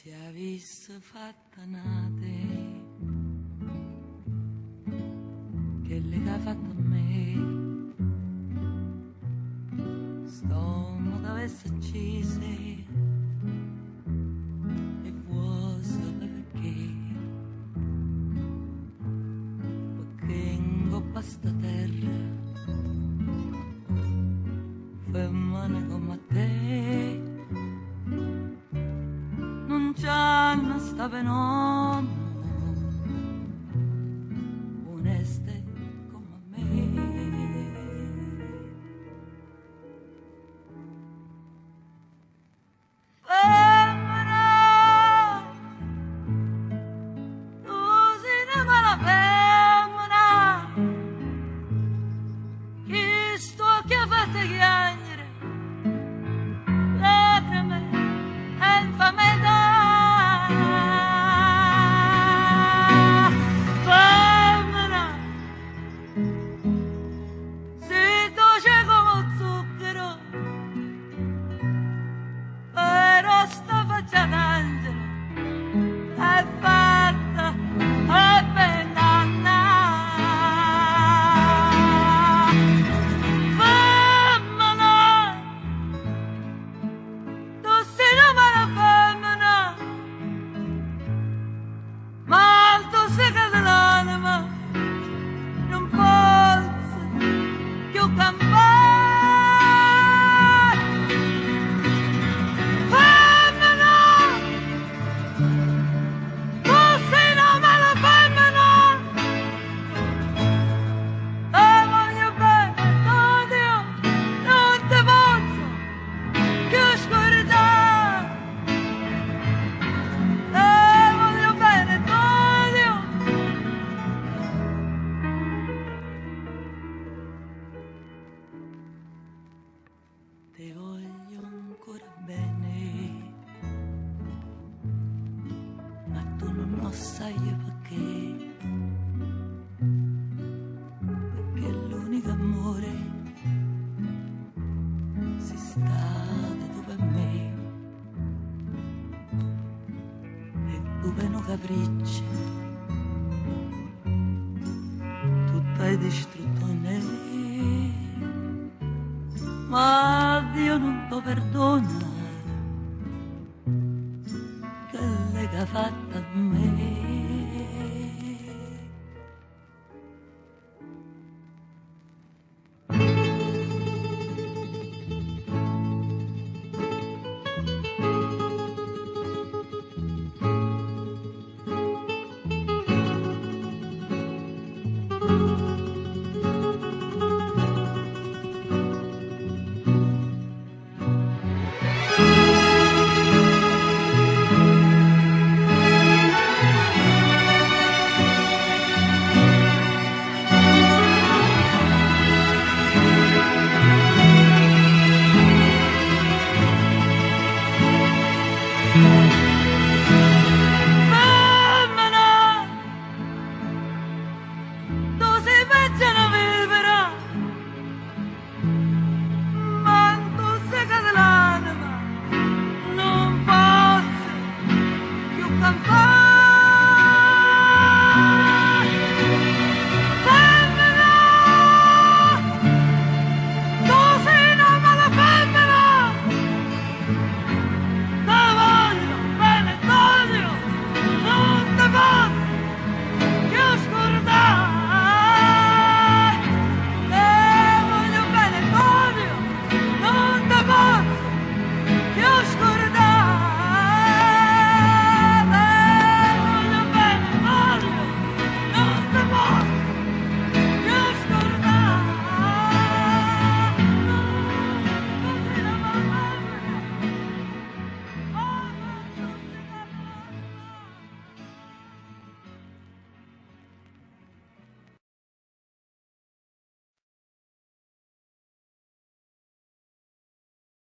Si avesse fatta n'ate, chell che ha fatto a me, st'ommo t'avesse accise e vuò sapè pecché? Pecché 'ncopp' a sta terra femmene comme a te nun c'hanno sta pe n'ommo oneste comme a me. Femmena, tu si 'na mala femmena, chist'uocchie 'e fatto chiagnere, lacrime e 'nfamità. Femmena, si doce comme 'o zucchero, però sta faccia d'angelo è fatta pe 'ngannà. Femmena, tu si 'na mala femmena, ma 'ntussecata l'anema, nun pozzo cchiù campà. Femmena, tu si 'na mala femmena, te voglio bene, t'odio, nun te pozzo cchiù scurdà. Te voglio bene, t'odio. Te voglio ancora bene, ma tu nun 'o ssaje pecché. Pecché l'unico amore si stato tu per me. E tu per un capriccio tutto hai distrutto in me. Ma Dio non ti perdona quelle che ha fatto.